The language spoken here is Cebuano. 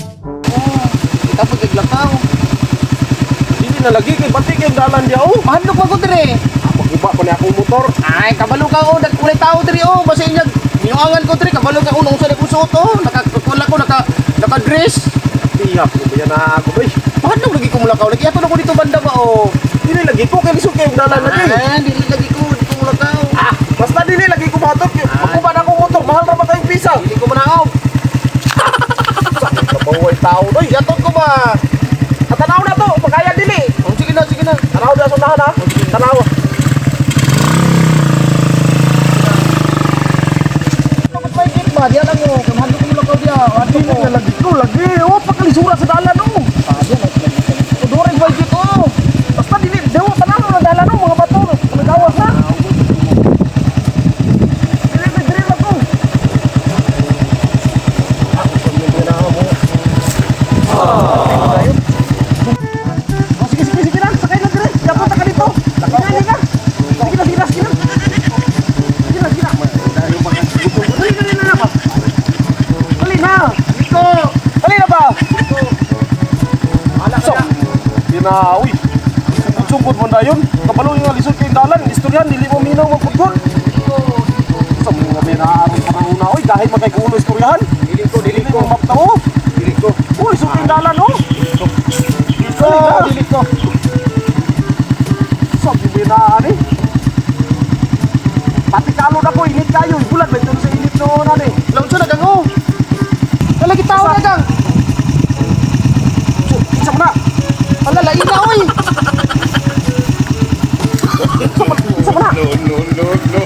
Kita pa kay lakaw. Dili na lagi kay bati kay dalan diya oh. Mahadlok man ko dire. Maguba pa ni akong motor. Ay, kabalo ka oh, nagkulay tao diri oh. Basta inyag niuangan ko diri, kabalo ka unong sa suot oh. Naka ko naka naka dress. Tiyak ko ba na ako bay. Mahadlok lagi ko mulakaw. Lagi ato na ko dito banda ba oh. Dili lagi ko kay lisod kay dalan lagi. Ah, dili lagi ko, di ko mulakaw. Ah, basta dili lagi ko matok. Maguba na akong motor, mahal ra ba kayong pisa? Dili ko manaog. Kabaway tao doy. Yaton ko ba? At tanaw na to, makaya dili. Oh, sige na, sige na. Tanaw na sa unahan ha. Tanaw. Dapat may gate ba? Diyan lang oh. Mahadlok ko mulakaw diya. Mahadlok Dili ko. na lagi ko lagi. Oh, pakalisura sa dalan oh. Ah, diyan lang. Tudore ba dito? Basta dili dewa tanaw na dalan oh, mga bato. Nagawas na. Dili ba dili lang ko. Oh, sige, sige, sige na. Sakay na dire. Dapat ka dito. Sige na, sige na. Sige na, sige na, sige na. Sige na, sige na. Dali, dali na na. Dali na. Dito. Dali na ba? Ala So, ka. Gina, uy. Sugod-sugod mo na yun. Kabalo yung alisod kayong dalan. Istoryan, dili mo minaw magpugod. Sa mga binaaron pa ng una, uy. Dahil magkaykulo istoryahan. Dili ko, dili Dili ko. mo mapta, oh. Dili ko. Uy, sugod yung dalan, oh. Dili ko, dili ko. Sa mga binaan, eh. Pati kalo na ko, init kayo. Bulan, may sa init noon, ano, eh. Launso na gang oh. Kalagi tao na gang. So, isa mo na. Ala lain na oy. Isa mo na. No, no, no, no.